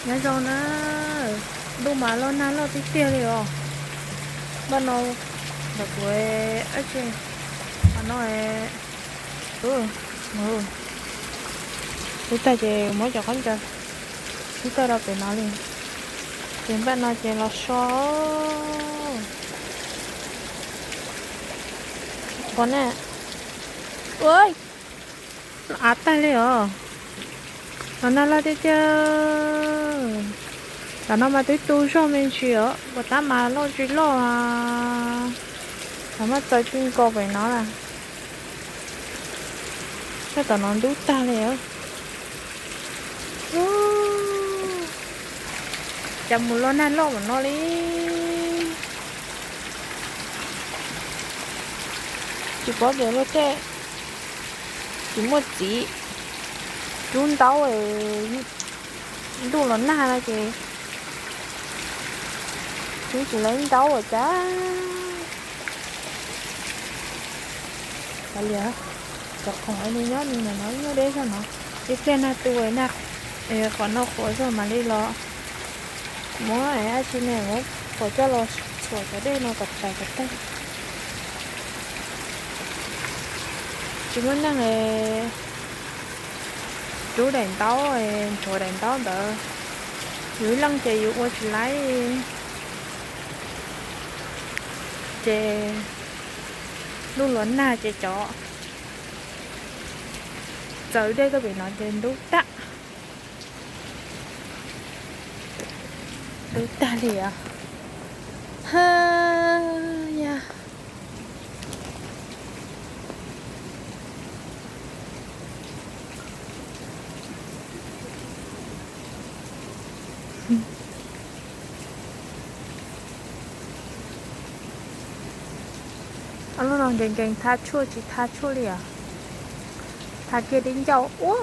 Nyob zoo na, ntuj mas loj nag loj tiag tiag li os. Npaj no ntawm kuv, qhov no, ub tag ces muab cov khaub ncaws ub tag rau pem no li. Ces npaj no ces los so qhov na. Av tag li os. Los nag loj tiag tiag. Tam no mas twb tu zog me ntsis os, puas tab mas loj tsis loj. Los muab txaws ti nkaus pem no lawm. Sab tom no ntub tag li. Cas mus los nag loj npaum no li. Tsis paub tias luag tej tsis muaj txiv rub ntaub, ntuj los nag no ces rub tsis lawv ntaub ua cas. Kav liam, cov khoom li nyob li no nyob deb zog no, ib pliag nag tu, qhov no qhuav zog mam li los muab dab tsi ne muab qhuav coj los txhuam cov dej no kom tais kom tag. Tsis muaj neeg rub daim ntaub, nchuav daim ntaub ntawd, yus ib leeg ces yus ua tsis laib. Ces ntuj los nag ces cov txawv dej tuaj pem no ces ntub tag. Ntub tag li os. Yog lub no nkees nkees, tha tshuaj tsis tha tshuaj li os. Tha kiag tib ncauj ua.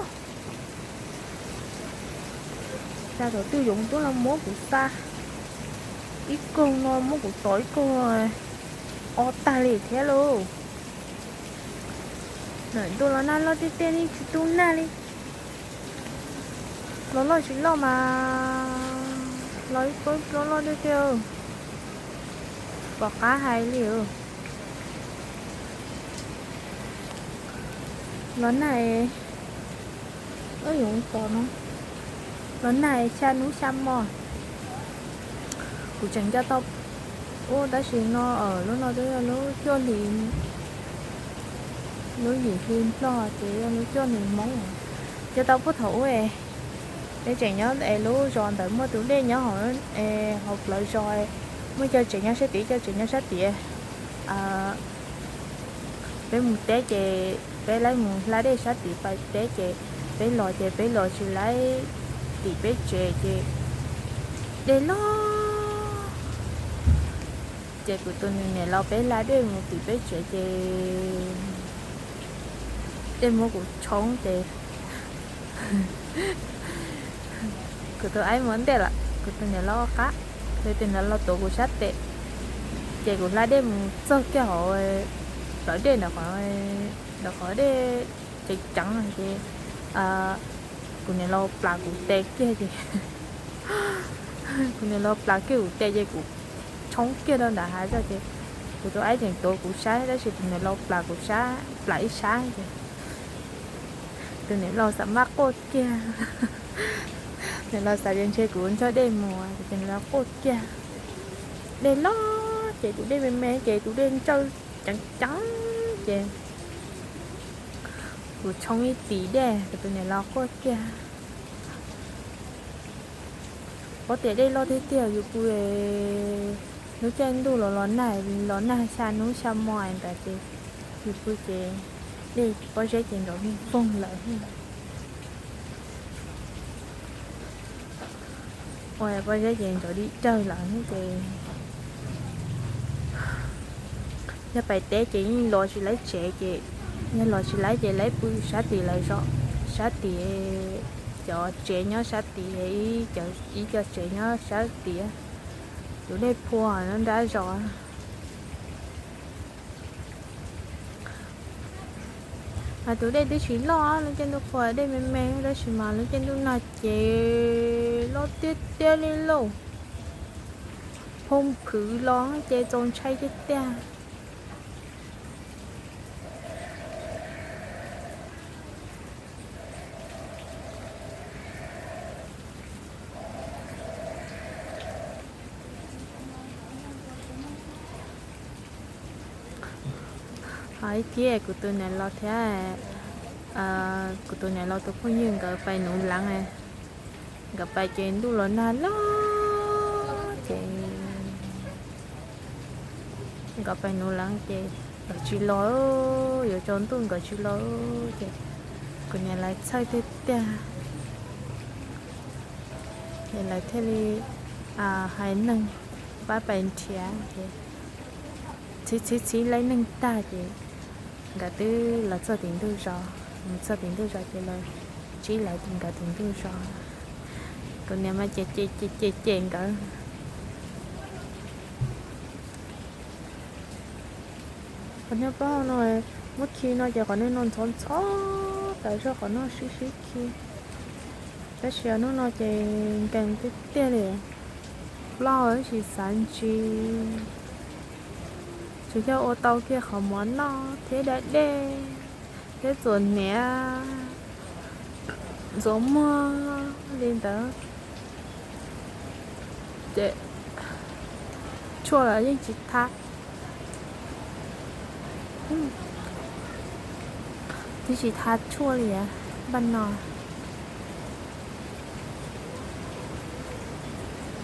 Cas thaum twg yoov tuaj no muab kuv xa ib koog no, muab kuv tom ib koog o tag li thiab lauj. Ntuj los nag loj tiag tiag li, tsis tu nag li. Los loj tsis loj mas los ib pluag ib pluag loj tiag tiag. Pom qab hais li. Los nag, yoov tos no, los nag xya hnub xya hmo. Kuv tseem nco tau, ub tab sis no lub no twb yog lub cuaj hli, lub yim hli Nplog ces yog lub cuaj hli Hmoob. Nco tau puag thaum ub peb tseem nyob es lub zos ntawd muaj tus dej nyob hauv plawv zos, muaj cov tsev nyob sab tid, cov tsev nyob sab tid. Peb mus teb ces peb laib mus hla dej sab tid pais teb ces peb los ces peb los tsis laib tim peb tsev ces dej loj. Ces kuv tus niam laus peb hla dej mus tim peb tsev ces dej muab kuv tshoob ces kuv tus aib mus ntej lawm, kuv tus niam laus qab, ces tus niam laus tuav kuv sab tes. Ces kuv hla dej mus txog kiag hauv plawv dej ntawd, ntawm qhov dej ceev ceev ces kuv niam laus plam kuv tes kiag ces kuv niam laus plam kiag kuv tes ces kuv tshoob kiag rau nram hav zog ces kuv tus aib tseem tuav kuv sab tab sis tus niam laus plam kuv sab, plam ib sab ces tus niam laus xav maj quaj kiag. Niam laus xav tias ntshe kuv nrog dej mus ces tus niam laus quaj kiag. Dej loj ces tus dej me me ces tus dej ntsawj ceev ceev ces kuv tshoob ib tis dej ces tus niam laus quaj kiag. Paub tias dej loj tiag tiag yus pw, lub caij ntuj los los nag, los nag xya hnub xya hmo ntawd ces yus pw ces dej pob zeb ces nrov vij voog lawm. Ua pob zeb ces nrov dig dawg lawm ces yog pais teb ces yeej los tsis laib tsev ces, yog los tsis laib ces laib pw sab tim lawv zos, sab tim cov tsev nyob sab tid, ib co tsev nyob sab tid, tus dej phua nrab zos. Mas tus dej twb tsis loj, lub caij ntuj qhua dej me me tab sis mas lub caij ntuj nag ces loj tiag tiag li lauj. Phoo phwv los ces txaus ntshai tiag tiag. Ho ib thiab kuv tus niam laus thiab, kuv tus niam laus tus phooj ywg nkawd pais nuv leev. Nkawd pais ces ntuj los nag loj ces nkawd pais nuv leev ces nkawd tsis los, yuav tsaus ntuj nkawd tsis los ces kuv niam lawv txhawj tiag tiag. Ces lawv thiaj li hais neeg pab pais nrhiav ces txhiv txhiv txhiv laib neeg tag ces nkawd twb los txog tim ntug zos. Mus txog tim ntug zos ces lawv ntsib lawv nkawd tim ntug zos. Kuv niam mas cem cem cem cem nkawd. Qhov nyob plaub hau no, muab khi no ces qhov niag no ntxhov ntxhov tas zog, qhov no sib sib khi. Tab sis hnub no ces nkees tiag tiag li, plaub hau tab sis xav ntsis, tsuas yog ua tau kiag qhov mov noj thiab da dej thiab txuas hniav ntxuav muag li ntawd ces tshuaj los yeej tsis tha, twb tsis tha tshuaj li npaj no.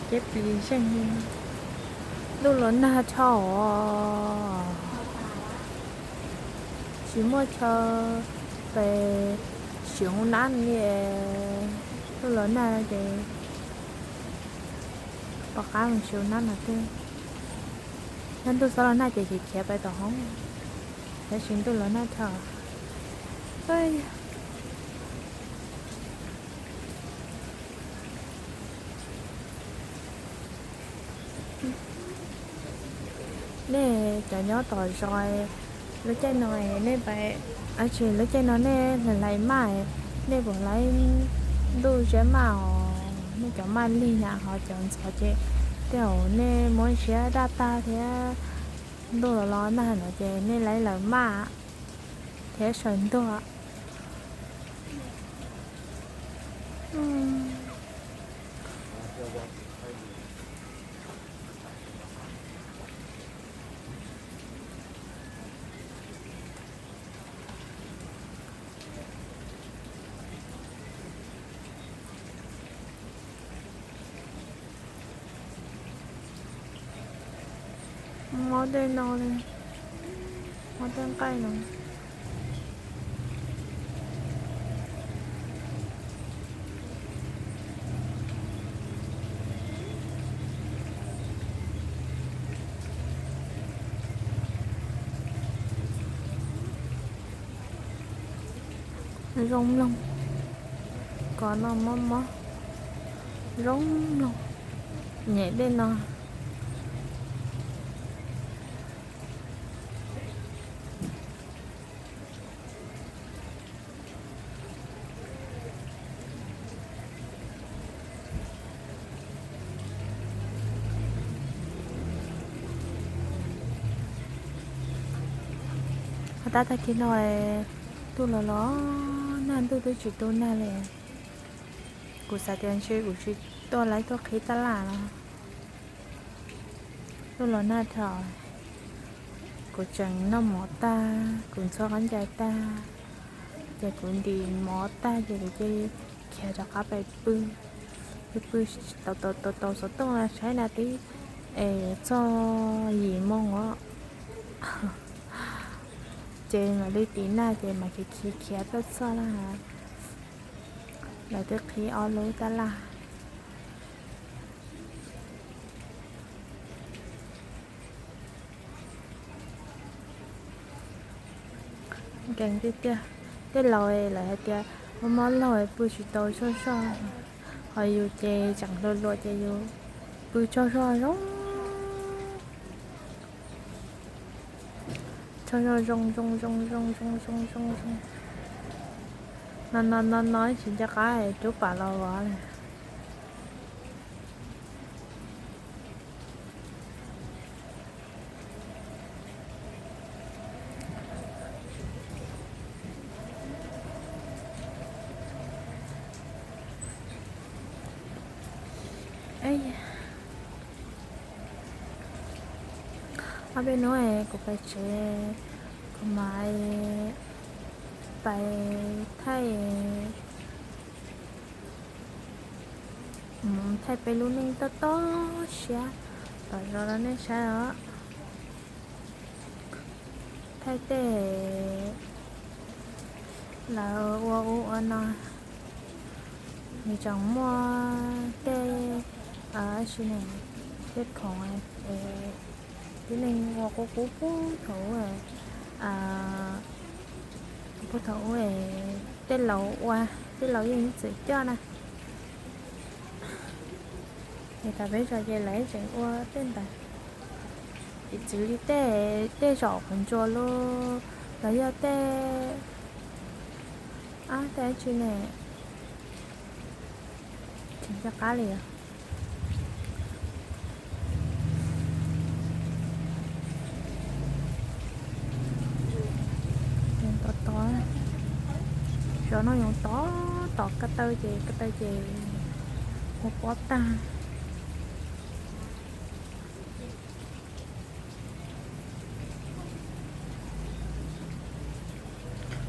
Ces plis zeeg, ntuj los nag dhau os, tsis muaj chaw pes siv hoob nab li. Ntuj los nag ces pom qab mus siv hoob nab no twg. Yog ntuj txhob los nag ces khiav khiav pais tom hoob, tab sis ntuj los nag dhau. Nej cov nyob tom zos, lub caij no nej pais, tsis, lub caij no nej hlais maj, nej puas hlais ntuj zeb maj os? Nej cov maj lig na ho cov ntxhov ces tej zaum nej muab ziab daj tag thiab, ntuj los los nag no ces nej hlais lawm maj thiab sawv ntuag. Mob tej no li, mob tej nqaij no. Zoo mloog, kov no mob mob, zoo mloog, nyem dej no. Ho tab tag kis no ntuj los los nag, ntuj twb tsis tu nag li. Kuv xav tias ntshe kuv tsis tuaj laib tuaj qhib tab laj no. Ntuj los nag dhau, kuv tseem noj mov tag, kuv ntxhua qab ncas tag, ces kuv ntim mov tag ces kuv cia li khiav rov qab pais pw. Pw pw tau tau xov tooj saib nas tib es txog yim moo os. Ces mam li tiv nag ces mam khiav khiav khiav tuaj txog na. Lawv twb qhib ob lub tab laj. Nkees tiag tiag. Tej laus lawv hais tias mob mob laug pw tsis tau tsaug zog, ho yus ces tseem hluas hluas ces yus pw tsaug zog zoo, tsaug zog zoo zoo zoo zoo zoo zoo zoo zoo. No no no no tsis nco qab rub pam los vov li. Eb, ob peb hnub kuv pais tsev, kuv mam pais thaij, thaij peb lub neej tob tob siab tom zos rau nej saib os. Thaij tej lawv ua ub ua no, nws tseem muaj tej, tab sis ne, tej khoom tib neeg ua qub qub puag thaum ub, puag thaum ub tej laus ua, tej laus yeej ib txwm coj na. Es tas peb zos ces lawv tseem ua tej ntawd, piv txwv li tej, tej zos qhov ntsuas los, los yog tej, tej dab tsi ne, tsis nco qab li os. Tod tod, zos no yoov tod, tom ko taw ces, ko taw ces ua pob tag.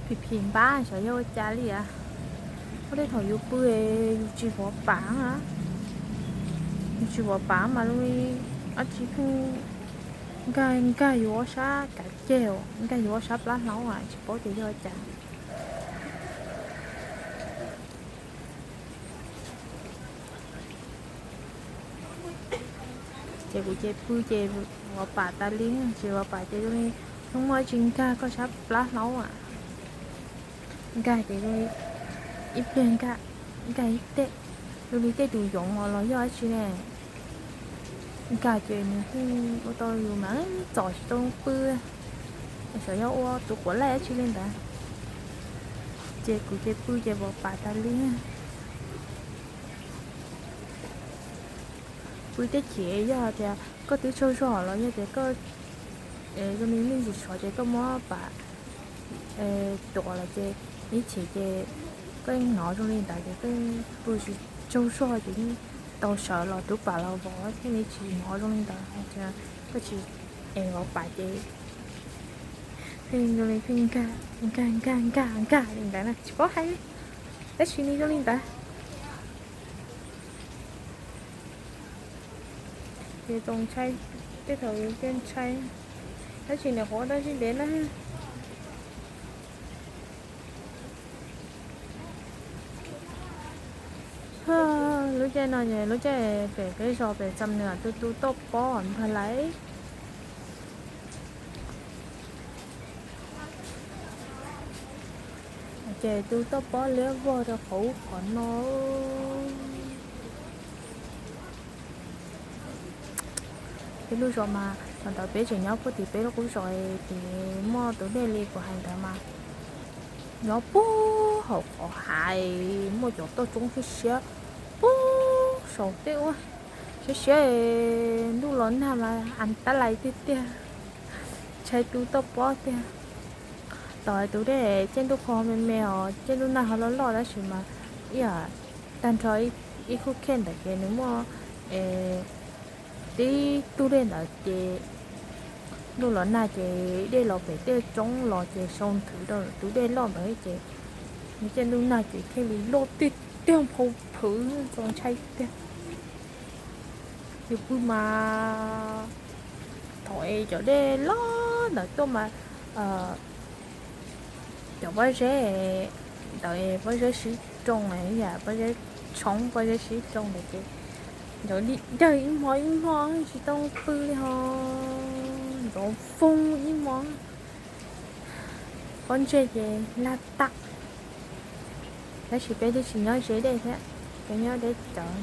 Phim phim npab xyov yog ua cas li as. Ua tej thaum yus pw yus tsis vov pam, yus tsis vov pam mas zoo li dab tsi pheej nkag nkag yus ob sab kav ceg, nkag yus ob sab plab hlaub, tsis paub tias yog ua cas. Ces kuv ces pw ces vov pam tas li, tsis vov pam ces zoo li hnub muaj dab tsi nkag koj sab plab hlaub, nkag ces zoo li ib pliag nkag, nkag ib teg, zoo li tej tus yoov los yog dab tsi ne. Nkag ces nws ua tau yus mas txom tsis tau pw, xyov yog ua tus quav laij dab tsi li ntawd. Ces kuv ces pw ces vov pam tas li. Pw teb chaws yog tias koj twb tsaug zog los yog tias koj zoo li me ntsis sov ces koj muab pam tuav los ces ib chim ces koj yeej hnov zoo li ntawd ces koj pw tsis tsaug zog ces yeej tau sawv los tuav pam los vov thiaj li tsis hnov zoo li ntawd. Koj tsis es vov pam ces pheej zoo li pheej nkag nkag nkag nkag nkag li ntawd na, tsis paub hais li, tab sis nws zoo li ntawd. Ces txaus ntshai, tej thaum yus thiaj ntshai, tab sis niam qhuav tau sib ntev na. Lub caij no ces lub caij pem peb zos pem Xam Nws tu tu toj pob ntag lauj. Ces tu toj pob liab vog rau qhov ub qhov no. Peb lub zos mas thaum ntawd peb tseem nyob puag tim peb lub qub zos, ces muaj tus dej li kuv hais ntawd mas nyob puag hauv qhov hav, muaj cov toj roob siab siab puag saum tej ua siab siab, ntuj los nag mas as tab lais tiag tiag, ntshai tu toj pob tiag. Thaum tus dej caij ntuj qhua me me os, caij ntuj nag ho loj loj tab sis mas ib yam tag nrho ib khub khej ntawd ces nws muaj tib tug dej ntawd ces ntuj los nag ces dej los pem tej roob los ces sau nthwv rau tus dej loj ntawd ces nws caij ntuj nag ces thiaj li loj tiag tiag nphau phwv txaus ntshai tiag. Yus pw mas thaum es cov dej loj ntawd tuaj mas cov pob zeb ntawd, pob zeb sib roo, yam pob zeb tshoob pob zeb sib roo ntawd ces nrov lig dawg ib hmo ib hmo tsis tau pw li ho nrov voog ib hmo. Pob ntseg ces laj tag. Tab sis peb twb tsis nyob ze dej thiab, peb nyob deb cawv,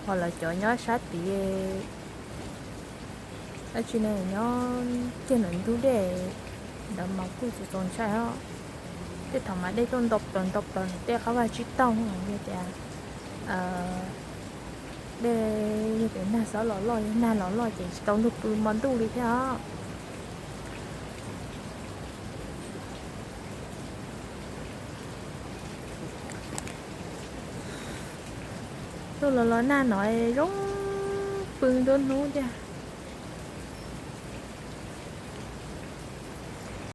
ho lawv cov nyob sab tid, dab tsi ne, nyob kiag ntawm ntug dej ntawd mas kuj tsis txaus ntshai os. Tej thaum mas dej tuaj nto plaws nto plaws ntawm tej qab vaj tsib taug, yog tias dej, yog tias nag xob los loj, yog nag los loj ces tsis tau luag pw hmo ntuj li thiab os. Los los nag no zoo pw nruab hnub tiag.